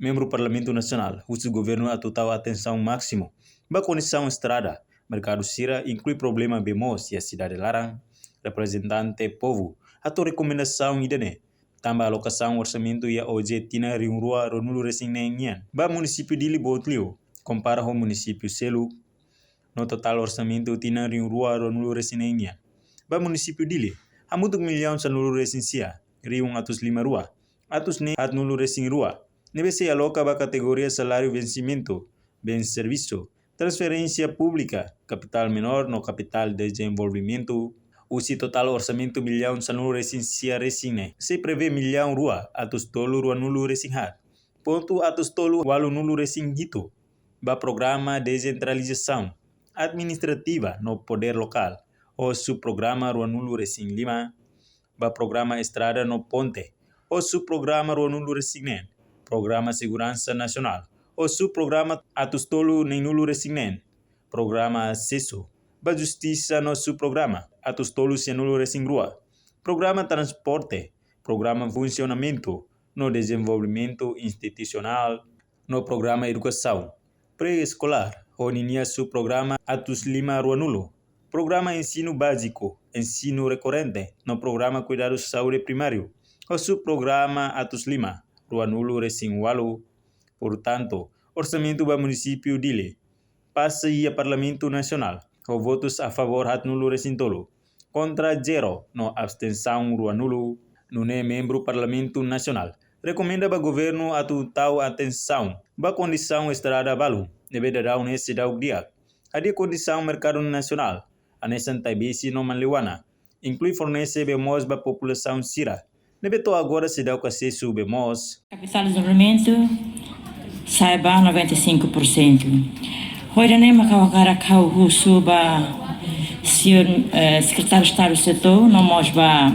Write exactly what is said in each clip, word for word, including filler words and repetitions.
Membru Parlamentu Nasionál husu governu atu tau atensaun másimu ba kondisaun estrada, merkadu sira, inklui problema bee moos iha sidade laran. Reprezentante povu hato'o rekomendasaun ida-ne'e tanba alokasaun orsamentu iha O J tinan rihun rua ruanulu resin neen nian ba munisípiu Dili boot liu, kompara ho munisípiu seluk, no totál orsamentu tinan rihun rua ruanulu resin neen nian ba munisípiu Dili hamutuk millaun sanulu resin sia, rihun atus lima rua, atus neen haatnulu resin rua, ne'ebé sei aloka ba kategoria saláriu vensimentu, bens servisu, transferénsia públika, kapitál menór no kapitál dezenvolvimentu. Husi totál orsamentu millaun sanulu resin sia resin ne'e, sei prevee millaun rua atus tolu ruanulu resin haat pontu atus tolu ualunulu resin hitu ba programa desentralizasaun administrativa no podér lokál, ho subprograma ruanulu resin lima, ba programa estrada no ponte, ho subprograma ruanulu resin neen, programa seguransa nasionál, ho subprograma atus tolu neenulu resin neen, programa asesu ba justisa no subprograma atus tolu sianulu resin rua, programa transporte, programa funsionamentu no dezenvolvimentu institusionál, no programa edukasaun pré-eskolár, ho ninia subprograma atus lima ruanulu, programa ensinu báziku, ensinu rekorrente, no programa kuidadu saúde primáriu, ho subprograma atus lima ruanulu resin ualu. Portantu, orsamentu ba munisípiu Dili pasa iha Parlamentu Nasionál ho votus a favór haatnulu resin tolu, kontra zero no abstensaun ruanulu. Nune'e membru Parlamentu Nasionál rekomenda ba governu atu tau atensaun ba kondisaun estrada balu ne'ebé daudaun ne'e seidauk di'ak. Hadi'a kondisaun merkadu nasionál, hanesan Taibesi no Manleuana, inklui fornese bee moos ba populasaun sira ne'ebé to'o agora seidauk asesu bee moos. Kapitál dezenvolvimentu sa'e ba noventa e cinco por cento. Ho ida-ne'e mak ha'u hakarak ha'u husu ba señór, eh, Sekretáriu Estadu Setór, no mós ba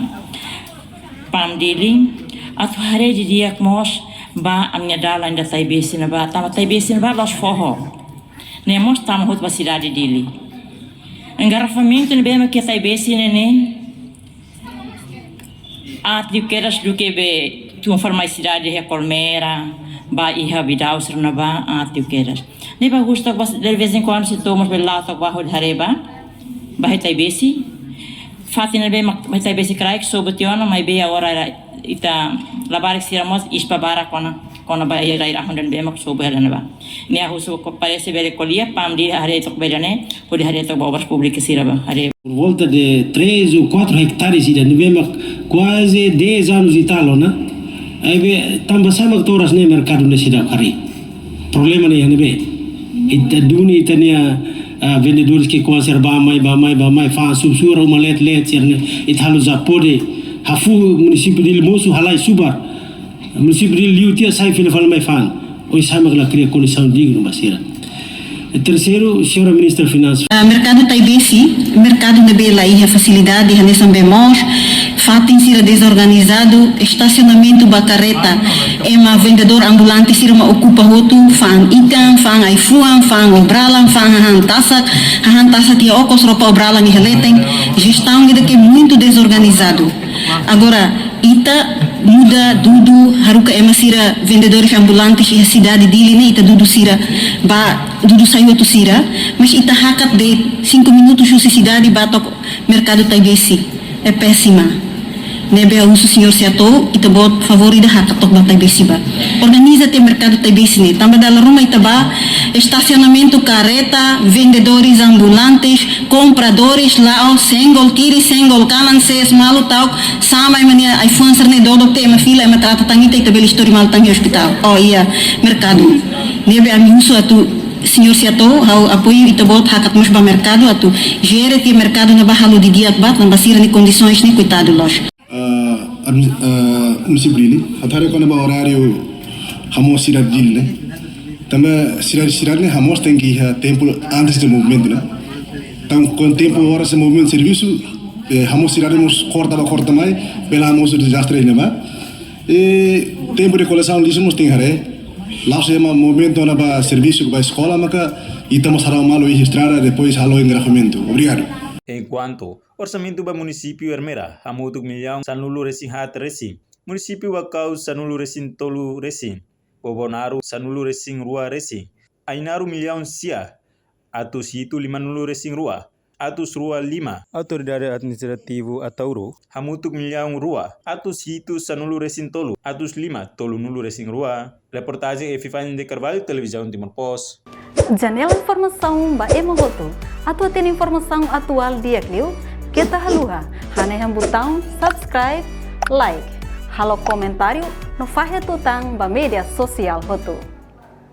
PAM Dili, atu haree didi'ak mós ba ami-nia dalan ida Taibesi ne'ebá, tanba Taibesi ne'ebá la'ós foho. Ne'e mós tama hotu ba sidade Dili. Engarrafamentu ne'ebé mak iha Taibesi ne'e ne'e, aat liu kedas duké be tun fali mai sidade iha Kolmera, ba iha Bidau sira ne'ebá, aat liu kedas. Ne'ebé ha'u husu tok ba, de vez em quando sei to'o mós bele la'o tok ba hodi haree ba, ba iha Taibesi. Fatin ne'ebé mak, ba iha Taibesi kraik sobu tiha ona, maibé agora ita labarik sira mós ispa barak ona, kona-ba rai-rahun ida ne'ebé mak sobu hela ne'ebá. Ne'e ha'u husu ko parese bele ko'alia, PAM Dili haree tok ba ida-ne'e, hodi haree tok ba obras públikas sira ba, haree. Por volta de três ou quatro hectares ida ne'ebé mak kuaze dez anos e tal ona. Ne'ebé tanba sá mak to'o oras ne'e merkadu ne'e seidauk harii. Problema ne'e iha ne'ebé? Ita duni ita-nia, ah, vendedores ki'ikoan sira bá mai, bá mai, bá mai, fa'an sub-sura uma let-let sira-ne'e. Ita halo za pode hafu munisípiu Dili mosu halai subar. Munisípiu Dili liu tiha sai fila fali mai fa'an. Oinsá mak la kria kondisaun dignu ba sira. Terseiru, señora Ministra Finansas. Ah, merkadu Taibesi, merkadu ne'ebé la iha fasilidade, hanesan bee moos, fatin sira dezorganizadu, estasionamentu ba karreta, ema vendedór ambulante sira mak okupa hotu, fa'an ikan, fa'an ai-fuan, fa'an obralan, fa'an hahán tasak, hahán tasak tiha okos, roupa obralan iha leten, jestaun ida ke muitu dezorganizadu. Agora, ita muda dudu haruka ema sira vendedores ambulantes iha sidade Dili ne'e, ita dudu sira ba, dudu sai hotu sira, mas ita hakat de'it cinco minutos husi sidade ba to'o merkadu Taibesi. É péssima. Ne'ebé ha'u husu señór SEATOU, ita-boot favór ida hakat to'o ba Taibesi ba. Organiza tiha merkadu Taibesi ne'e. Tanba dala ruma ita bá, estasionamentu karreta, vendedores ambulantes, kompradores la'o, senggol kiri, senggol kanan, sees malu, ta'uk, sama ema nia ai-fuan sira-ne'e dodok tiha, ema fila, ema trata tan ita, ita bele istori malu tan iha ospitál. Oh, iha merkadu. Ne'ebé ami husu atu señór SEATOU, ha'u apoiu ita-boot hakat mós ba merkadu atu jere tiha merkadu ne'ebá, halo didi'ak ba, tanba sira-nia kondisoens ne'e koitadu loos. Ah, admi-, ah, munisípiu Dili, atu haree kona-ba oráriu hamoos sidade Dili ne'e. Tanba sidade, sidade ne'e hamoos tenke iha tempu antes de movimentu ne'e. Entaun, kuandu tempu oras de movimentu servisu, eh, hamoos sidade mós korta bá korta mai, bele hamoos dezastre ne'ebá. I tempu de kolesaun lixu mós tenke haree. La'ós ema movimentu ona ba servisu, ba eskola, maka ita mós halo malu iha estrada, depois halo engarrafamentu. Obrigadu. Enkuantu orsamentu ba munisípiu Ermera hamutuk millaun sanulu resin haat resin, munisípiu Baucau sanulu resin tolu resin, Bobonaru sanulu resin rua resin. Ainaro millaun sia, atus hitu limanulu resin rua, atus rua lima. Autoridade Administrativu Ataúro, hamutuk millaun rua, atus hitu sanulu resin tolu, atus lima tolunulu resin rua. Reportajen Epifânio de Carvalho, Televizaun Timor Post. Janela informasaun ba ema hotu. Atu hatene informasaun atuál di'ak liu, keta haluha hanehan butaun subscribe, like, halo komentáriu no fahe tutan ba média sosiál hotu.